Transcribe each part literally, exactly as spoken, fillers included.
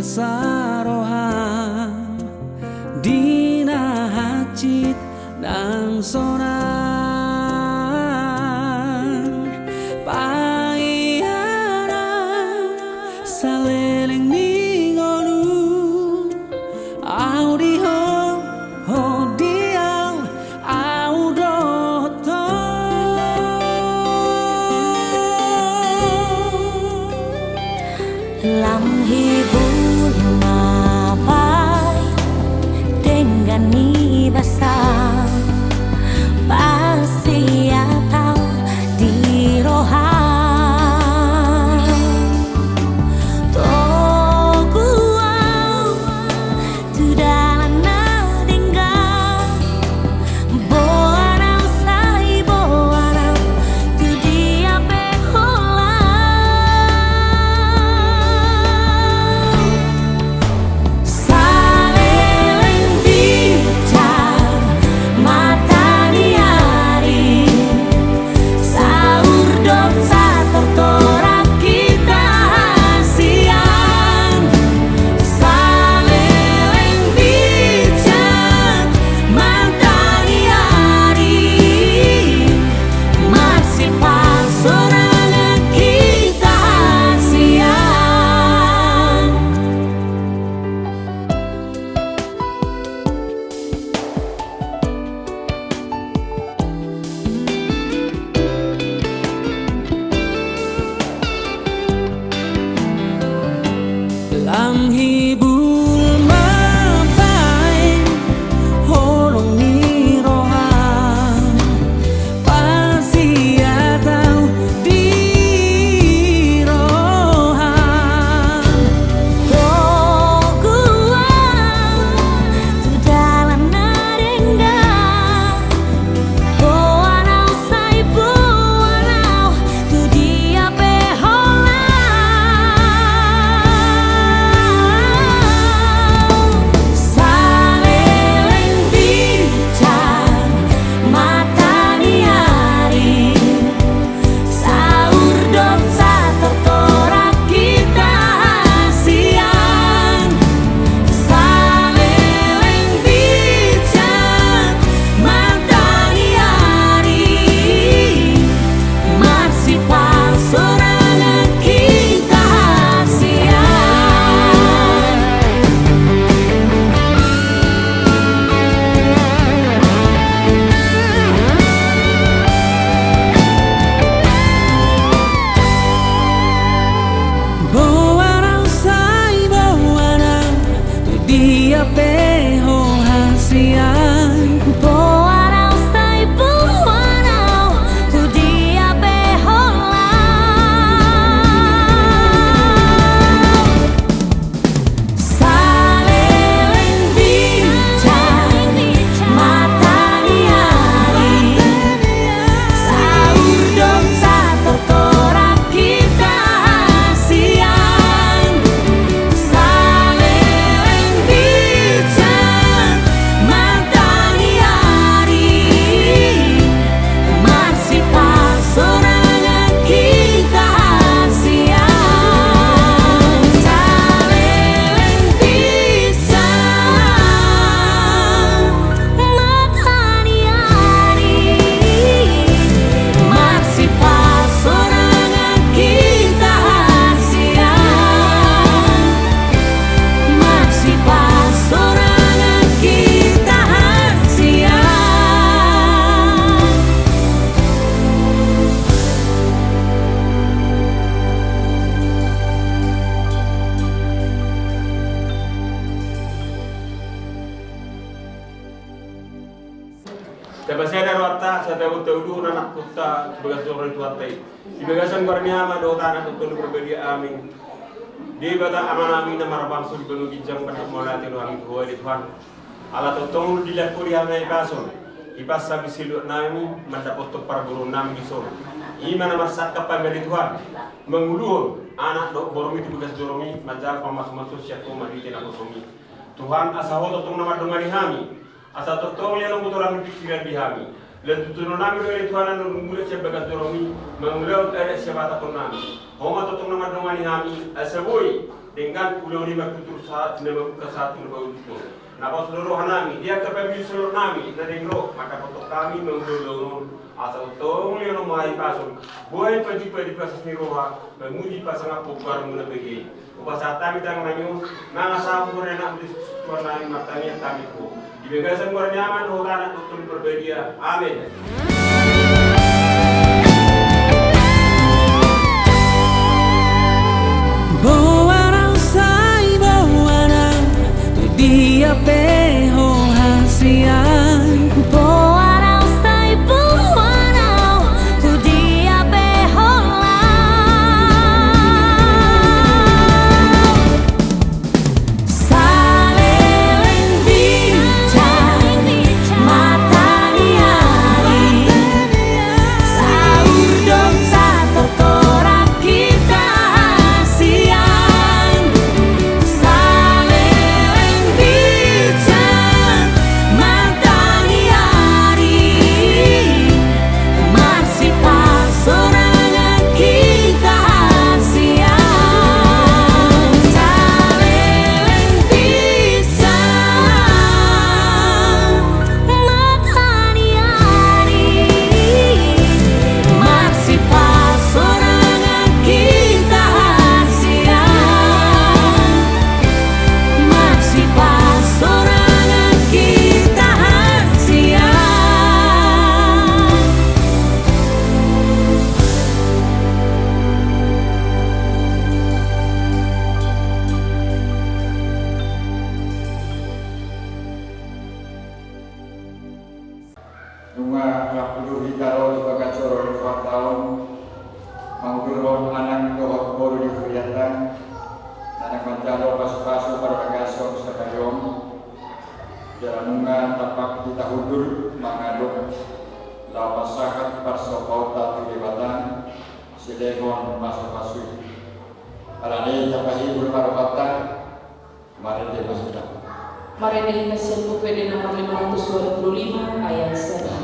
Saroha di na hansit nang sonang, paihana saleleng ni ngolu, au di ho, ho di au, au dohot ho. Lam hibul ma baen denggan ni basa, pasiat au di roham. Togu au tu dalan na denggan, boan au sai boan au tu dia pe holan. Saleleng bicar mata ni ari, saur dohot satortoran hita hasian. Saleleng bicar mata ni ari, marsipasorangan hita hasian. Lam hibul ma baen holong ni roham, pasiat au di roham. Togu au tu dalan na denggan, boan au sai boan au tu dia pe holan. Saleleng bicar mata ni ari, saur dohot satortoran hita hasian. Saleleng bicar mata ni ari, marsipasorangan hita hasian. Boan au sai boan au tu dia pe ho hasian. Boan au sai boan au tu dia pe holan. Saleleng bicar mata ni ari, saur dohot satortoran hita hasian. Saleleng bicar mata ni ari, marsipasorangan hita hasian. Saleleng bicar mata ni ari, marsipasorangan hita hasian. Marsipasorangan hita hasian. Tapasiada rohanta, sai taboto ulaonta, anakkonta, di bagasan joro ni Tuhanta i. Di bagasan goar ni Ama dohot Anak dohot Tondi Parbadia. Amin. Debata Amanami na marhabangsa di banua ginjang, pandok mauliate do hami tu Ho ale Tuhan. Ala tongtong dilehon Ho di hami hahipason, hipas hami siluat nami mandapothon parboruon nami dison. I ma na marsangkap hami ale Tuhan, manguluhon anak dohot borum i tu bagas joromi, manjalo pamasumasuon sian Ho marhite naposom i. Tuhan, asa Ho tongtong na mandongani hami, asa tongtong lehonon botoran ni pingkiran di hami. Lantutunon nami do ale Tuhan, na rumbulan sian bagas joroMi, mangulahon adat sihabatahon nami. Ho ma tongtong na mandongani hami, asa boi denggan ulaon i martutur sahat, na mambuka sahat tu na paunjukhon. Na pos do roha nami, di angka pamiu saluhut nami, na naeng ro mandapothon hami mangulahon ulaon on, asa tongtong lehonon ma hahipason, boha pajumpang di pasas ni roha, mamuji pasangaphon goarMu na badia i. Hupasahat hami tangan nami on, mangasahon goar ni AnakMu Jesus Kristus Tuhan nami, martangiang hami tu Ho. Di bagasan goar ni Ama dohot Anak dohot Tondi Parbadia. Amen. Boan au sai boan au, tu dia pe ho hasian. Boan au sai boan au, tu dia pe ho laho. Saleleng bica mata ni ari, saur dohot satorang hita hasian. Saleleng bica mata ni ari, marsipasorangan hita hasian. Saleleng bica mata ni ari, marsipasorangan hita hasian. Marsipasorangan hita hasian. Nunga rap do hita ro di bagas joro ni Tuhanta on, mangudurhon anak dohot boru ni hurianta, na naeng manjalo pasupasu parbagasonta sadari on. Jala nunga tampak hita hundul mangalap, laho pasahat parsombahonta tu Debata, silehon pasupasu i. Alani i tapahibur ma rohanta. Marende ma hita. Marende hita sian Buku Ende nomor lima ratus dua puluh lima, ayat sada.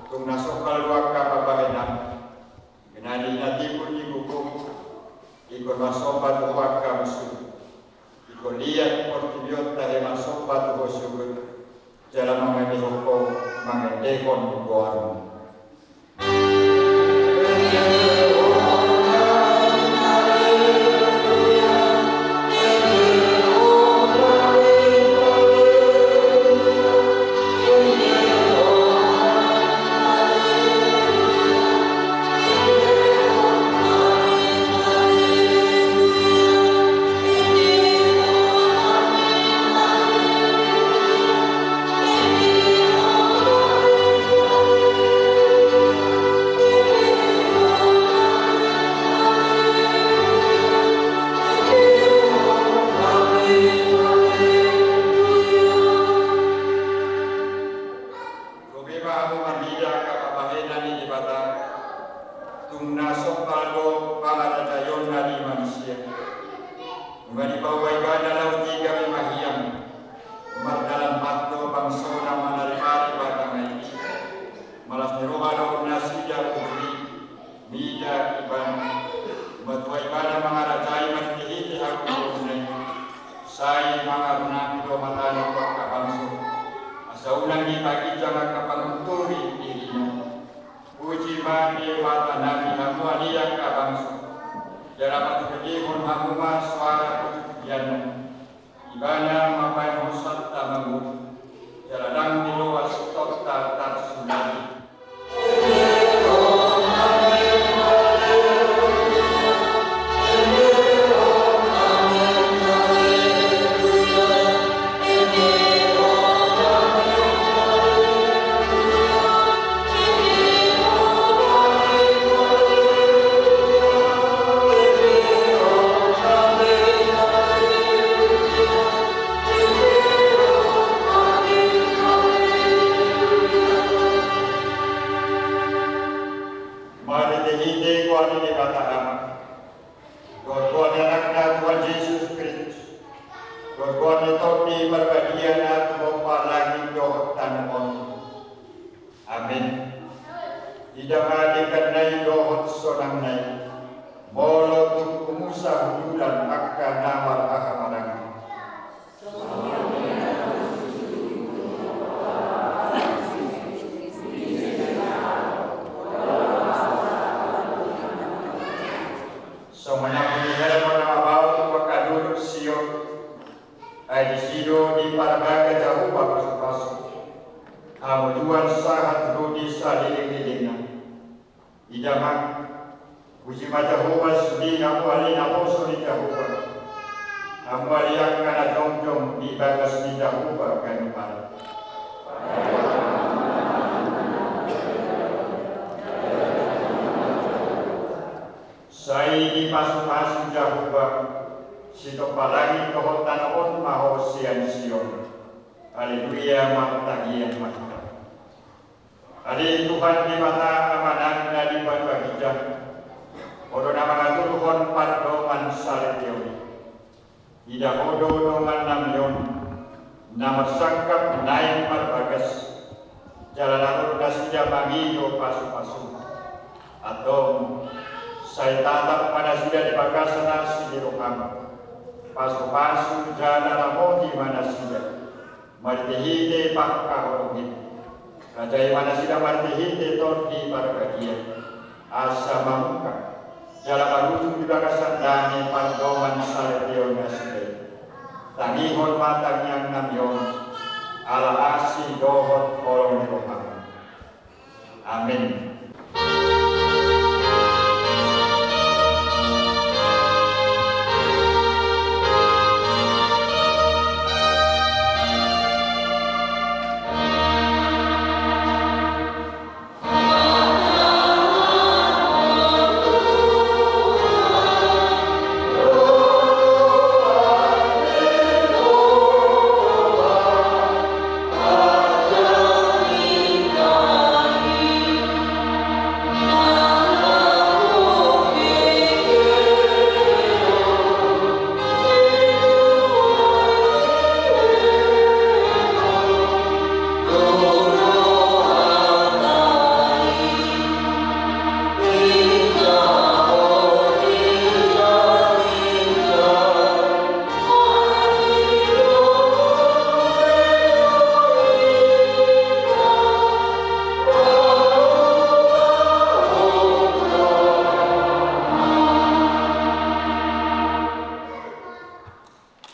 Tung na sombal do angka pambahenan, menadi na timbul di gogo, ingkon marsomba do ho angka musu. Ingkon liat portibi on tahe marsomba tu ho suhut, jala mangalehon ho, mangalehon goarmu. Bani paua ibana laut i gabe mahiang, mardalan pat do bangsona manaripari batang aek i. Malas ni roha do nasida putri mida ibana. Matua ibana mangarajai marhitehite hagogoonna i. Sai mangarunang do hatana tu angka bangso, asa unang dipaginjang angka panguntur ni dirina. Puji ma Debata nami hamu ale angka bangso. Jala patupahon hamu ma soara pujipujianna. Ibana mambahen hosanta mangolu, jala ndang diloas tokta tarsunahi. Marhitehite goar ni Debata Ama, dohot goar ni Anakna Tuhan Jesus Kristus, dohot goar ni Tondi Parbadia na tumompa langit dohot tano on. Amen. Ida ma dengganna i dohot sonangna i, molo tung humusa hundulan angka na marhahamaranggi. Songon na hupungkiri hami na mabaot tu angka dolok Sion, ai disi do diparbaga Jahowa pasupasu, hamu tuan sahat ro di salelenglelengna. Ida ma, puji ma Jahowa sude hamu ale naposo ni Jahowa, hamu ale angka na jongjong di bagas ni Jahowa ganup ari. Sai dipasupasu Jahowa, sitompa langit dohot tano on ma ho sian Sion. Haleluya, martangiang ma hita. Ale Tuhan Debata Amanami na di banua ginjang, Ho do na mangaturhon pardongan saleleng on. Ida Ho do dongannami on, na marsangkap naeng marbagas, jala na rap nasida mangido pasupasu. Antong, sai tatap ma nasida di bagasan asi ni roham. Pasupasu jala ramoti ma nasida marhitehite pangkaholongan i. Rajai ma nasida marhitehite Tondi Parbadia, asa mamungka jala marujung di bagasan dame pardongan saleleng on nasida i. Tangihon ma tangiangnami on, ala asi dohot holong ni roham. Amen.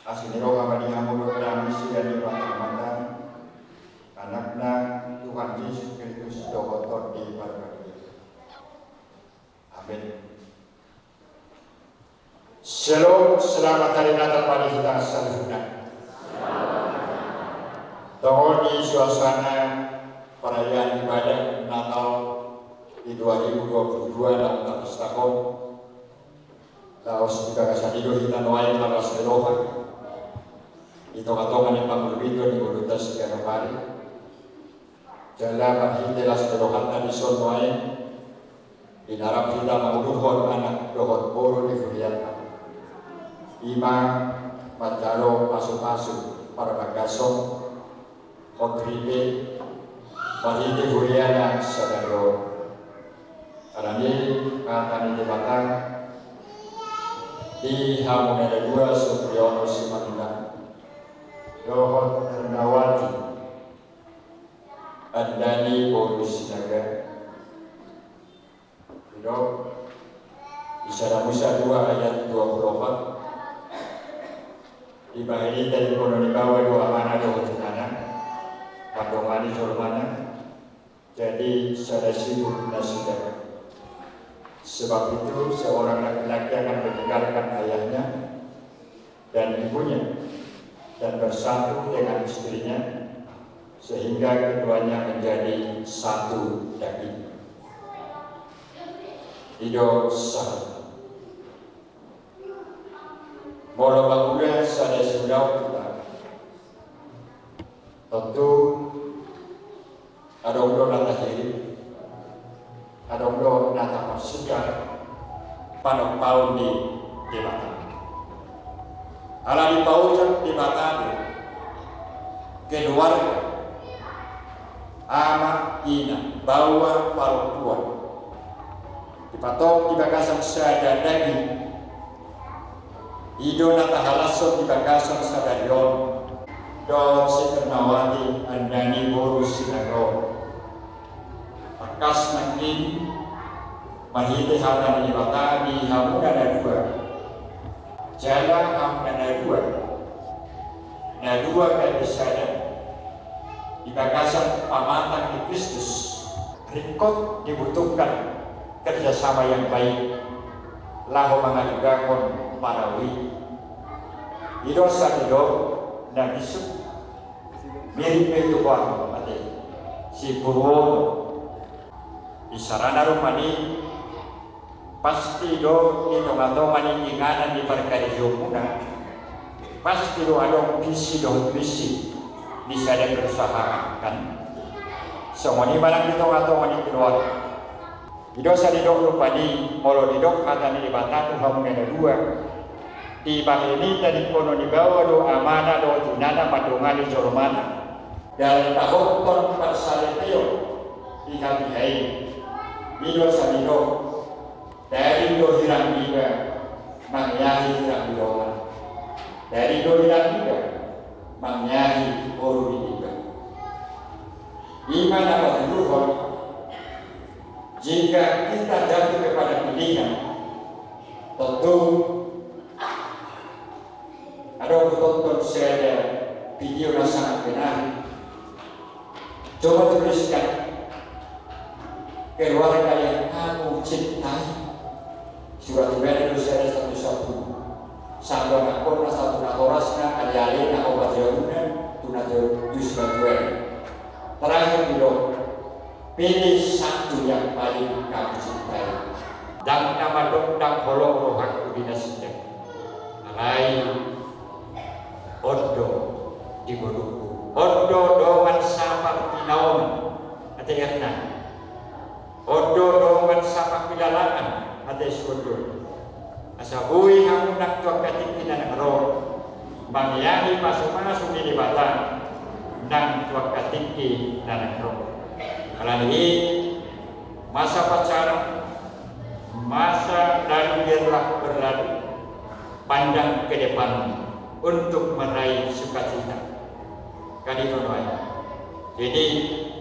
Asi ni roha ma di hamu dohot dame sian Debata Amanta, Anakna Tuhan Jesus Kristus dohot Tondi Parbadia. Amen. Shalom, selamat Hari Natal bagi kita saluhutna. Tongon di suasana perayaan ibadah Natal di dua ribu dua puluh dua na tapestahon, laos di bagasan i do hita nuaeng marlas ni roha di tongatonga ni pangolubiton ni ngolunta siganup ari. Jala marhite las ni rohanta dison nuaeng, di na rap hita mangudurhon anak dohot boru ni hurianta, Ima manjalo pasupasu parbagason hot ripe marhite huriana sadari on. Alani hata ni Debata, di hamu na dua, Supriyono Simanjuntak dohot Ernawati Andani boru Sinaga. Didok di Sada Musa dua ayat dua puluh opat, dibahen hita di kono ni baoa do amana dohot inana, mandongani jolmana, jadi sada sibuk nasida. Sebab itu seorang laki-laki akan meninggalkan ayahnya dan ibunya dan bersatu dengan istrinya, sehingga keduanya menjadi satu daging. Ido sahat. Molo mangula sada siulaon hita, tontu adong do na tahirim, adong do na taparsinta panompaon ni Debata. Ala dipaojak Debata do keluarga, ama, ina, baoa, parompuan, dipatop di bagasan sada daging. I do na tahalashon di bagasan sadari on dohot si Ernawati Andani boru Sinaga on. Tangkas nangkin marhite hata ni Debata di hamuna na dua, jala hamuna na dua, na dua gabe sada di bagasan pamatang ni Kristus. Ringkot dibutuhkan kerjasama yang baik laho mangalugaon parau i. I do sandok na bisuk mirip ma i tu ho, ate, si Purwono. Isarana rupani, pasti do di tongatonga ni inganan ni parkarejoonmuna, pasti do adong visi dohot misi di sada perusahaan, kan? Songon i ma nang di tongatonga ni keluarga. I do sandok rupani, molo didok hata ni Debata tu hamuna na dua, dibahen hita di kono ni baoa do amana dohot inana mandongani jolmana. Dalan tahothon parsaripeon di hatiha i. I do sandok, daging do hirang niba mangeahi hirang ni dongan. Daging do hirang niba mangeahi boru niba. I ma na patuduhon, jika kita jatuh kepada pilihan, tontu adong hutonton sada video na sangat menarik. Coba tuliskan keluarga yang kamu cintai. Surat ibana do sada satu satu. Satu anakkonna, satu natorasna, alealena, opat jabunan, tu na tu situatuana. Terakhir didok, pilih satu yang paling kamu cintai. Ndang na mandok ndang holong rohangku di nasida. Alai on do di ngolungku. On do dongan sapartinaongan, ate Erna. On do dongan sapangkilalaan, ate si Ondo. Asa boi hamu nang tu angka tingki na naeng ro mangeahi pasupasu ni Debata nang tu angka tingki na naeng ro. Alani i, masa pacaran, masa lalu biarlah berlalu, pandang ke depan untuk meraih sukacita. Kan i do nuaeng. Jadi,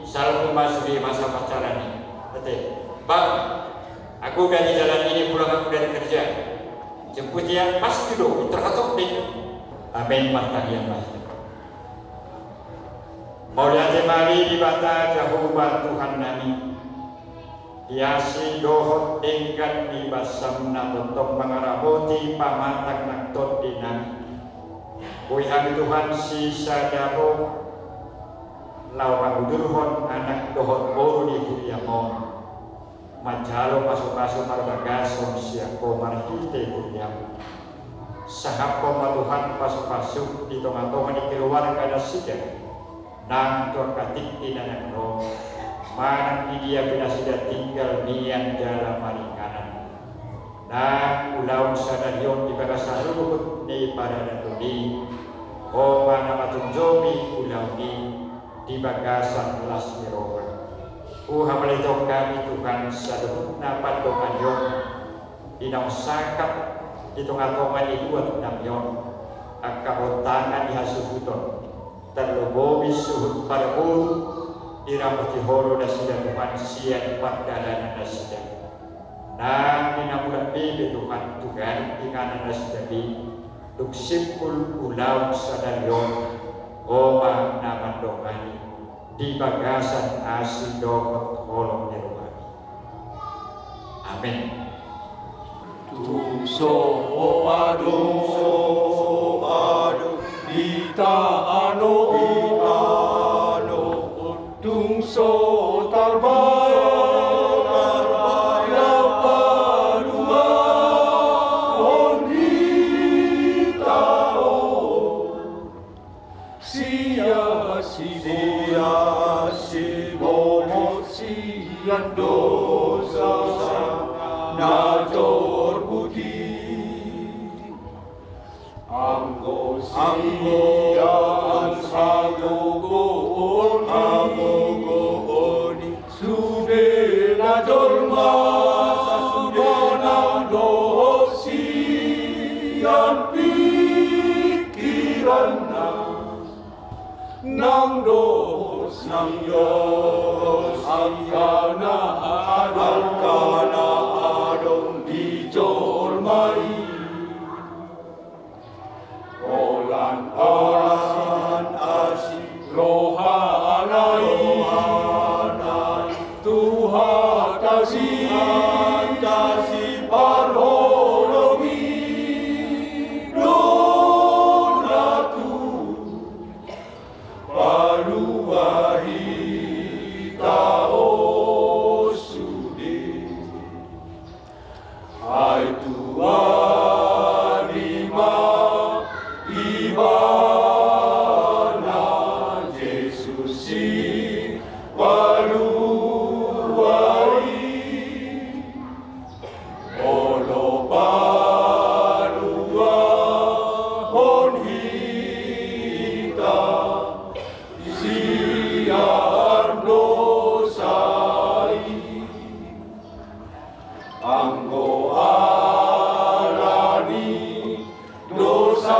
salpu ma sude masa pacaran i, ate, "Bang, aku dari jalan ini pulang, aku dari kerja. Jemput ya." Pasti do, terhatop deh. Amin, martangiang ma hita. Mauliate ma di Debata Jahowa Tuhannami, di asi dohot denggan ni basaM na tongtong mangaramoti pamatang nang tondinami. Boi hami Tuhan sisada roha laho mangudurhon anak dohot boru di huriaM on, manjalo pasupasu parbagason sian Ho marhite huriaM. Sahaphon ma Tuhan pasupasu di tongatonga ni keluarga nasida, nang tu angka tingki na naeng ro, manang di dia pe nasida tinggal nian jala maringanan. Nang ulaon sadari on di Bagasan luhut ni paradaton i, Ho ma na manjujungi ulaon i di bagasan las ni roha. Huhaholongi hami Tuhan saluhutna pandonganion i naung sangkap di tongatonga ni luat nami on, angka bontangan ni hasuhuton, tarlumobi suhut parboru, diramoti Ho do nasida Tuhan sian pardalanan nasida. Nang di na mulak be Tuhan tu ganup inganan nasida be, dung simpul ulaon sadari on, Ho ma na mandongani di bagasan asi dohot holong ni rohami. Amen. Tung so adong, tung so adong di tano, di tano, tung so tarbahen, tung so tarbahen na paluahon hita on. Sian sibohot, sian sibohot, sian dosa na jor buti. Anggo sian hagogoon, hagogoon i sude na jolma, sude na dohot sian pikiranna, nang dohot, nang dohot angka na adong, angka na adong di jolma i. Holan, holan asi rohana i, rohana i tu hata si, hata siparholong i do na tung paluahon hita on sude. Ai tuani ma ibana Jesus Sipaluahon i, olo paluahon hita sian dosa i. Anggo ala ni dosanta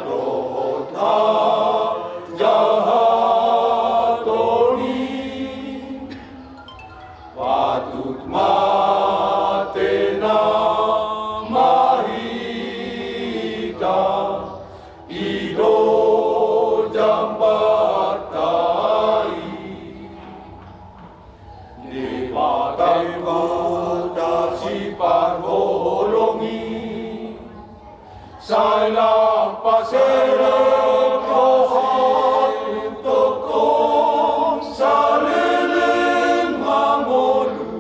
dohot hajahaton i, patut mate nama hita, i do jambanta i. Debata, Debata Siparholong i, sai lam paserep Ho tu tongtong saleleng mangolu,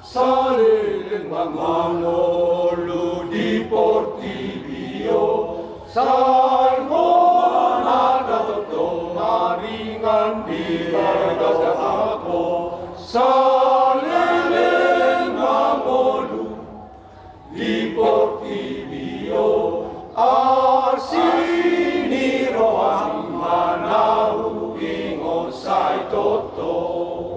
saleleng mangolu di portibi on. Sai Ho ma na tongtong maringan di bagasan rohangku, saleleng mangolu di portibi on. Asi ni roham ma na huingot sai tongtong.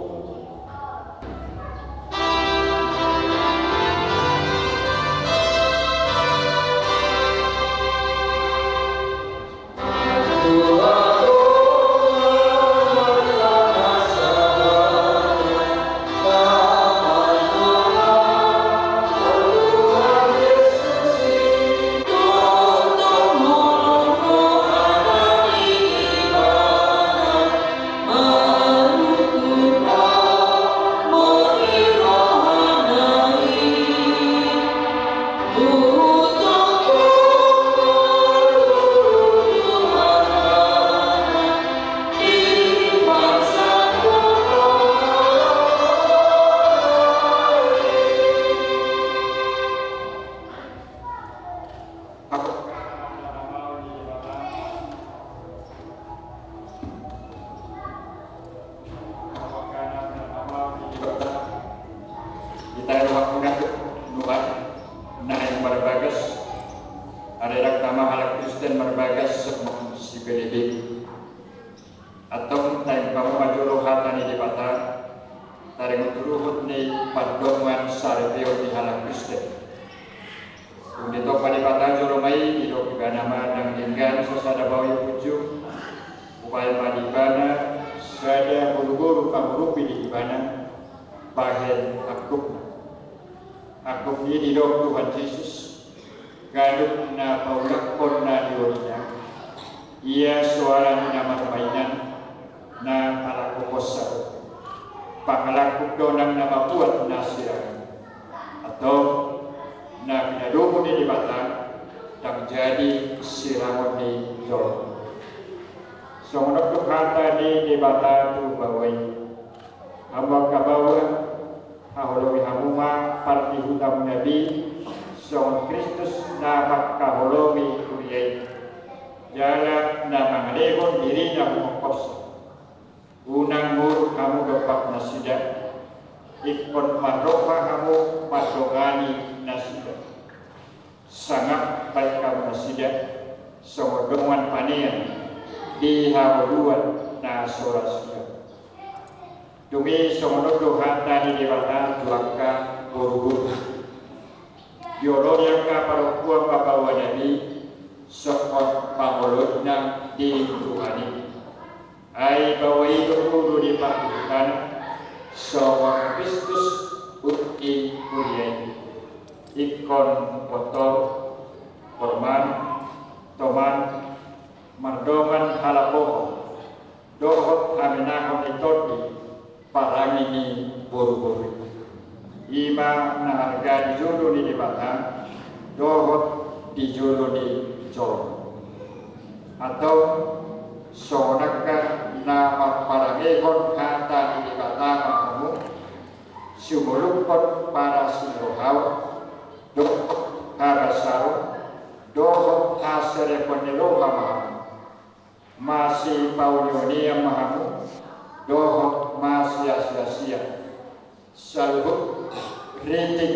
Marbagas, arirang tama halak Kristen marbagas songon sibelebegu. Antong taimhon ma jolo hata ni Debata, taringot tu ruhut ni pardongan saripeon ni halak Kristen. Dung ditompa Debata jolma i, didok ibana ma, ndang denggan sasada baoa i punjung, hubahen ma di ibana sada boruboru pangurupi di ibana, bahen angkupna. Angkup i didok Tuhan Jesus, ganup na paulakhon na niolina, ia soara ni na marmainan, na palakuhonsa do. Pangalangkup do nang na mambuat na sirang i. Antong, na pinadomu ni Debata, ndang jadi sirangon ni jolma. Songon on do hata ni Debata tu baoa i. Hamu angka baoa, haholongi hamu ma parnihutamuna be, songon Kristus na mangkaholongi huria i, jala na mangalehon dirina humongkorsa. Unang muruk hamu dompak nasida, ingkon marroha hamu mandongani nasida. Sangap baen hamu nasida, songon dongan panean di hangoluan na so ra suda. Dung i songon on do hata ni Debata tu angka boruboru. Dioloi angka parompuan ma baoana be, songon pangoloina di Tuhan i. Ai baoa i do ulu ni parhuhutana, songon Kristus ulu ni huria i. Ingkon pintor, hormat, toman, mardongan halapohon, dohot hamenahon ni tondi, parange ni boruboru i. I ma na arga di jolo ni Debata, dohot di jolo ni jolma. Antong, songon angka na marparangehon hata ni Debata ma hamu, sumolukhon parasirohaon, dohot habasaron, dohot haserepon ni roha ma hamu. Masipaunionionhon ma hamu, dohot masiasiasian. Saluhut ritik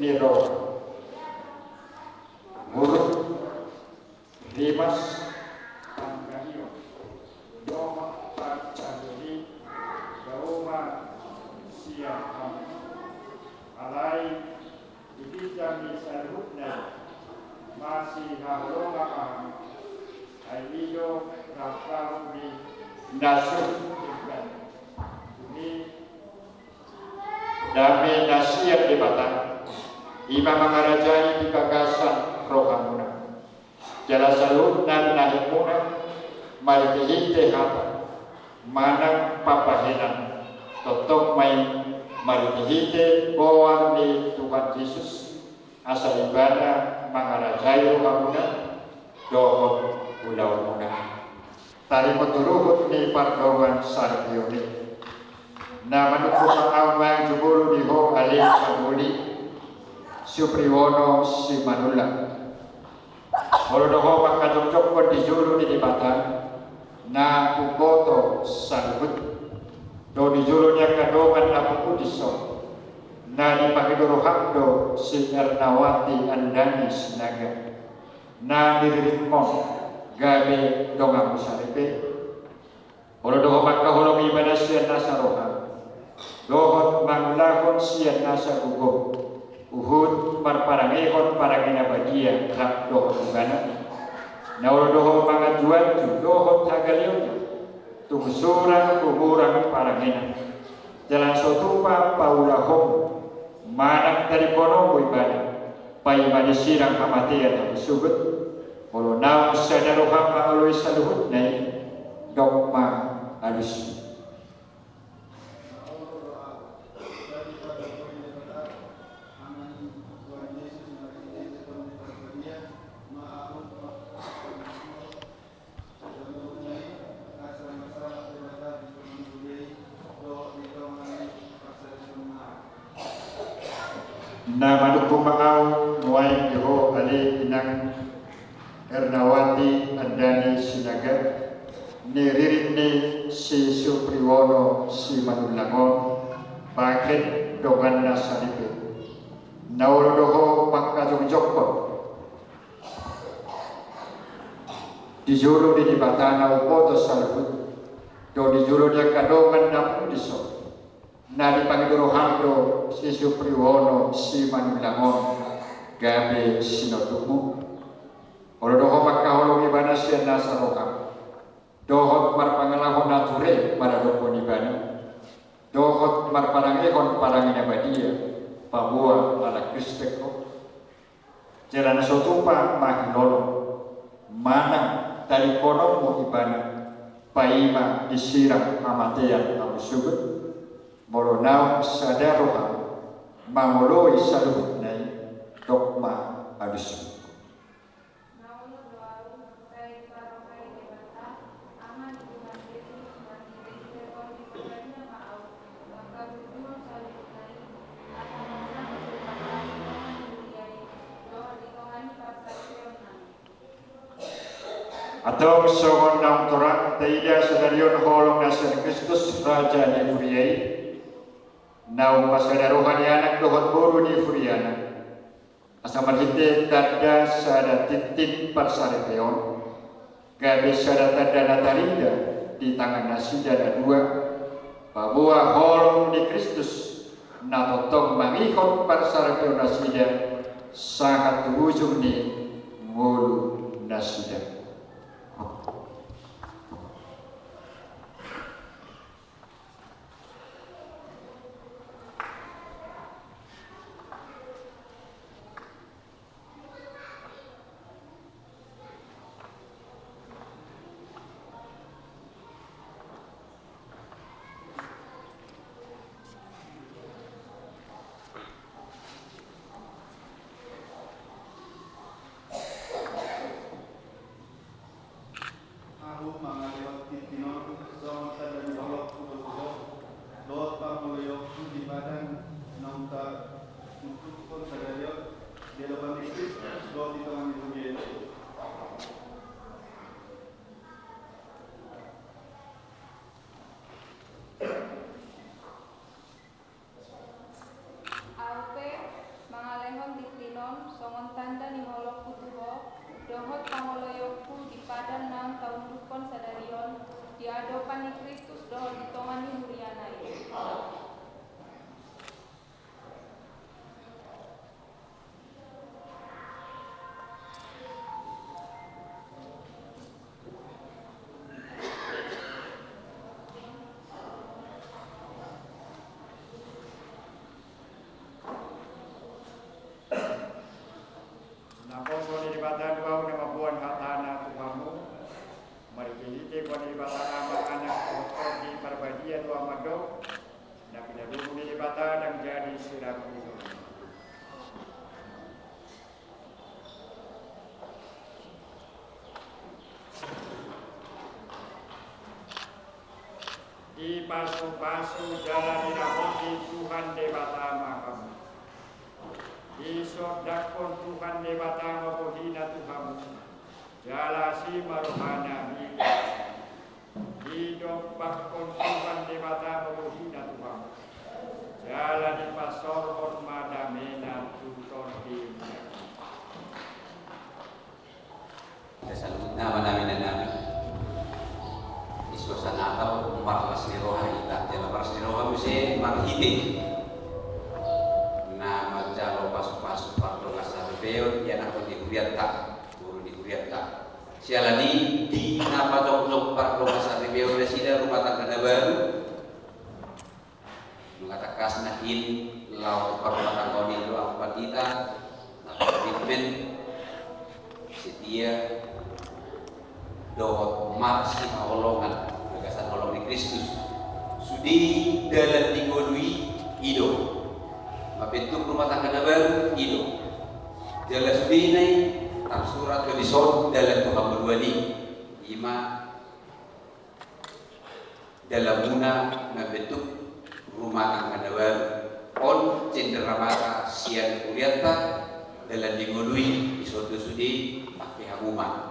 ni roha. Muruk, rimas, pangidoan, dohot parsaoran i, dao ma sian hamu. Alai, di ginjang ni saluhutna i, masihaholongan ma hamu. Ai i do rap ni na sun denggan. Dung i, dame na sian Debata, i ma mangarajai di bagasan rohamuna. Jala saluhut na binahenmuna, marhitehite hata manang pambahenan, tongtong ma i marhitehite goar ni Tuhan Jesus, asa Ibana mangarajai rohamuna dohot ulaonmuna. Taringot tu ruhut ni pardongan saripeon i. Na manungkun ma ahu nuaeng tu jolo di ho ale pangoli, Supriwono Simanullang. Olo do ho mangkajongjonghon di jolo ni Debata na umboto saluhut, dohot di jolo ni angka dongan na pungu dison, na dipangido roham do si Ernawati Andani Sinaga, na niriritmon gabe donganmu saripe. Olo do ho mangkaholongi ibana sian nasa roha, dohot mangulahon sian nasa gogo, huhut marparangehon parange na badia rap dohot ibana. Na olo do ho manganjuanju dohot hagaleonna, tung sura humurang parangena. Jala so tupa paulahonmu, manang taripononmu ibana, paima disirang hamatean hamu sogot, molo naung sada roham mangoloi saluhutna i, dok ma alusmu. Na manungkun ma ahu nuaeng di ho ale inang Ernawati Andani Sinaga, ni ririt ni si Supriwono Simanullang on, bahen donganna saripe. Na olo do ho mangka jongjongkon di jolo ni Debata na umboto saluhut, dohot di jolo ni angka dongan na pudi son, na dipangido roham do si Supriyono Simanullang on gabe sinondukmu. Molo do ho mangkaholongi ibana sian nasa roham, dohot marpangalaho na ture maradophon ibana, dohot marparangehon parange na badia, paboa ala Kristen ho. Jala na so tupa mangilolo, manang tadingkononmu ibana, paima disirang hamatean hamusugon, molo naung sada roha mangoloi saluhutna i, dok ma alusmu. Mauliate do ahu, sai diparrohai Debata, Ama ni Tuhan Jesus, marhite-hite Tondi Parbadia ma ahu, mangkatutuhon saluhutna i, asa marsangap do ibana di tonga ni huria i, dohot di tonga ni parsaripeonna. Antong songon naung torang taida sadari on holong na sian Kristus, Raja ni huria i, naung pasada roha ni Anak dohot boru ni huriana, asa marhite tanda sada tintin parsaripeon, gabe sada tanda na tarida di tangan nasida na dua, paboa holong ni Kristus na tongtong mangihut parsaripeon nasida sahat tu ujung ni ngolu nasida. Ahu mangalehon tintin on songon tanda ni holongku do tu ho, dohot pangoloionku di padan naung taundukhon sadari on, di adopan ni Kristus dohot di tonga ni huria i. Ahu pe mangalehon tintin on songon tanda ni holongku tu ho, dohot pangoloionku di padan naung taundukhon sadari on, di adopan ni Kristus dohot di tonga ni huriana i. Naposo ni Debata do ahu na mamboan hatana tu hamu, marhitehite goar ni Debata Ama, Anak dohot Tondi Parbadia do ahu mandok, na pinadomu ni Debata ndang jadi sirapi. Dipasupasu jala dirahoti Tuhan Debata ma hamu. Disondangkon Tuhan Debata ma bohina tu hamu, jala asi ma rohana. Didompakkon Tuhan Debata ma bohina tu hamu, jala dipasaorhon ma damena tu tondimuna. Saluhutna, amanami, inanami, di suasana Natal marlas ni roha hita, jala marlas ni roha muse marhite na manjalo pasupasu pardongansaripeon di anakkon ni hurianta, boru ni hurianta. Siala ni i, di na pajongjong pardongansaripeon nasida rumah tangga na baru, nunga tangkas na hin laho parrumatanggaon i do angka pandita, na berkomitmen, setia, dohot marsihaholongan di bagasan holong ni Kristus. Sude dalan di ngolu i, i do mambentuk rumah tangga na baru, i do. Jala sudena i tarsurat do dison dalan tu hangoluan i. Ima dalanmuna mambentuk rumah tangga na baru. On cenderamata sian hurianta, dalan di ngolu i, dison do sude, pake hamu ma.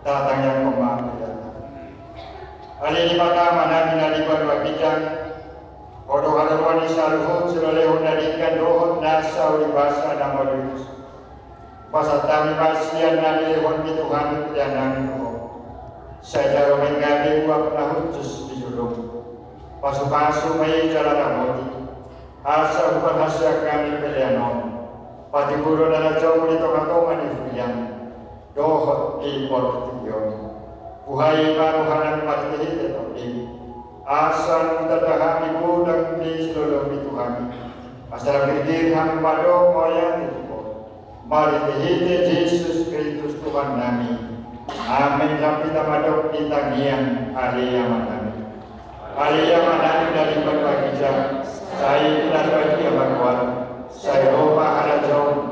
Tatangianghon ma pelean. Ale Debata Amanami na di banua ginjang, Ho do haroroan ni saluhut silehonlehon na denggan dohot nasa ulibasa na mauliutus. Pasahat hami ma sian na nilehonmi tu hami pelean nami tu Ho. Sai jalo ma i gabe uap na hushus di jolom. Pasupasu ma i jala ramoti, asa huparhaseang hami pelean on. Patimbul do na rajaonmu di tongatonga ni huriaM dohot di portibi on. Buhai ma rohanami marhitehite TondiM, asa nunga tanda hami godang ni silolomi tu hami. Asa lam girgir hami mandok mauliate tu Ho marhitehite Jesus Kristus Tuhannami. Amen. Lam hita mandok di tangiang Ale Amanami. Ale Amanami na di banua ginjang, sai pinarbadia ma goarMu, sai ro ma harajaonMu,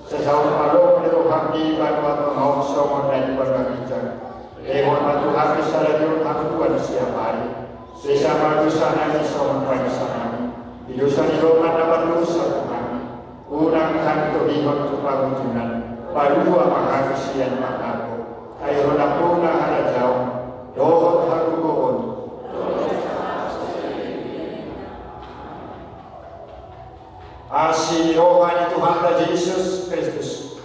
sai saut ma lomo ni rohaM di banua tonga on songon na di banua ginjang. Lehon ma tu hami sadari on hangoluan siapari. Sesa ma dosanami songon panesanami di dosa ni dongan na mardosa tu hami. Unang hami togihon tu pangunjunan, palua ma hami sian pangago. Ai Ho nampuna harajaon dohot hagogoon. Asi ni roha ni Tuhanta Jesus Kristus,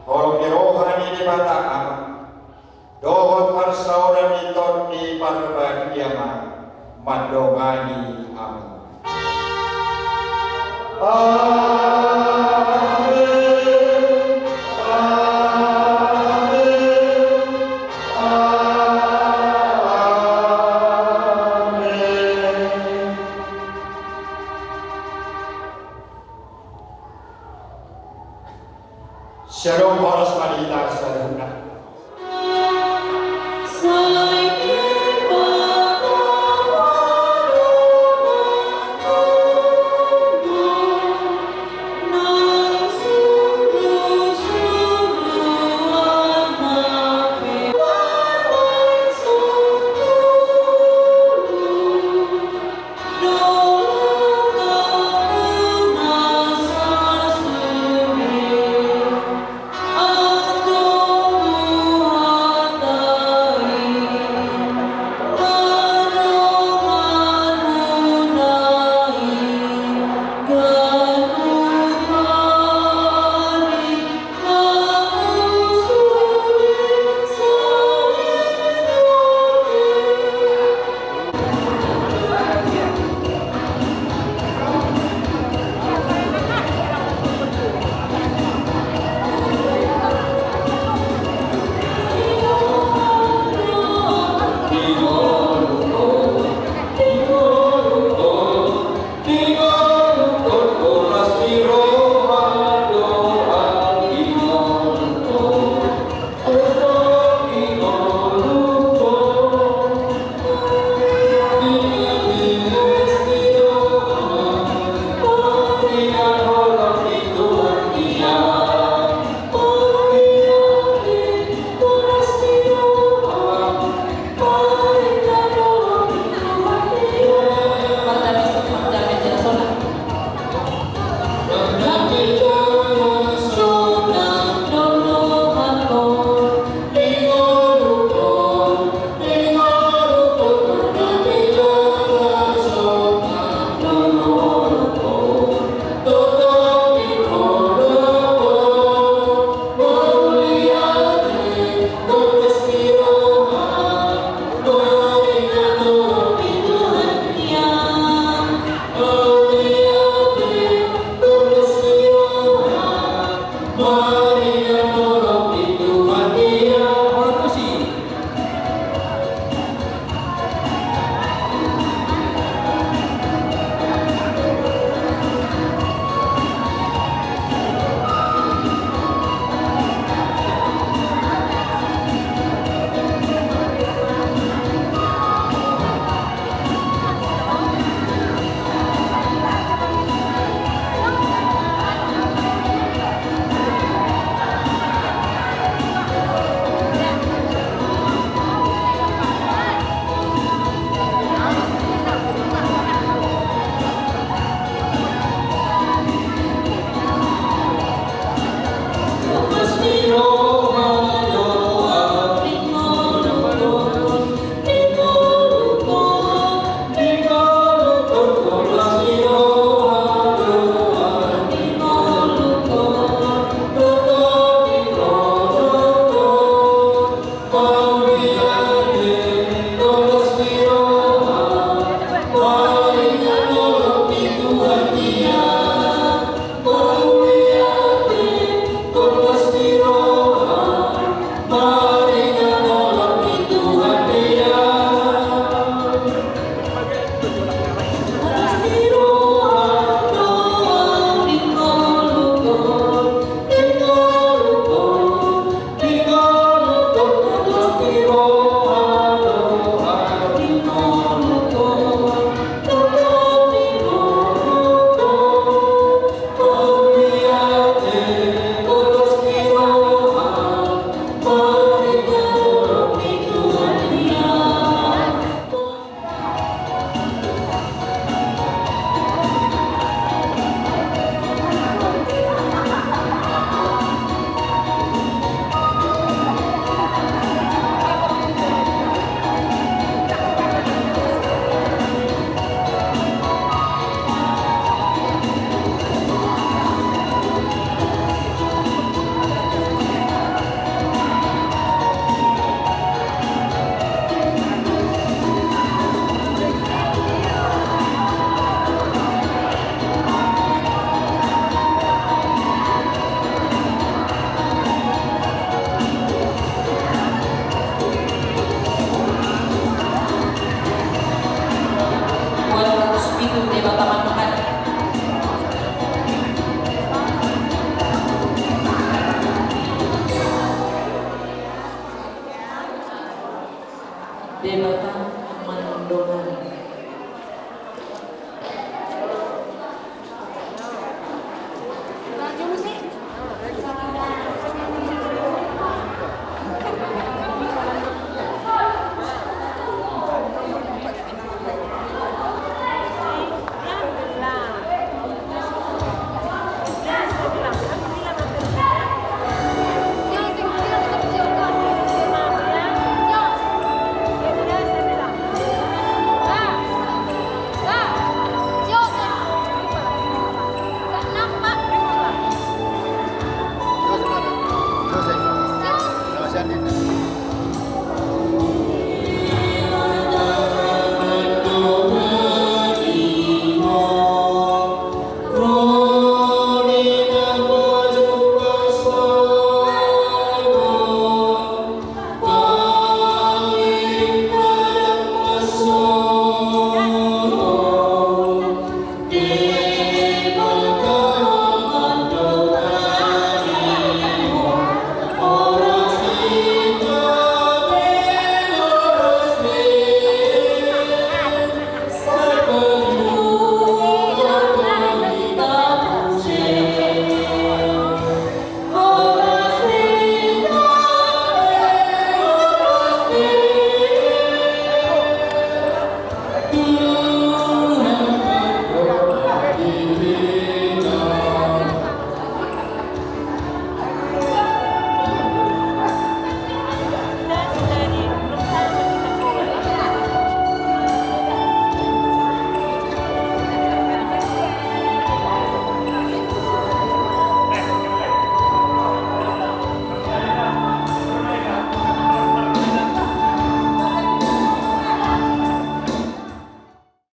holong ni roha ni Debata Ama, dohot parsaoran ni Tondi Parbadia ma mandongani hamu. Amen. Amen. Amen. Syalom, horas ma di hita saluhutna.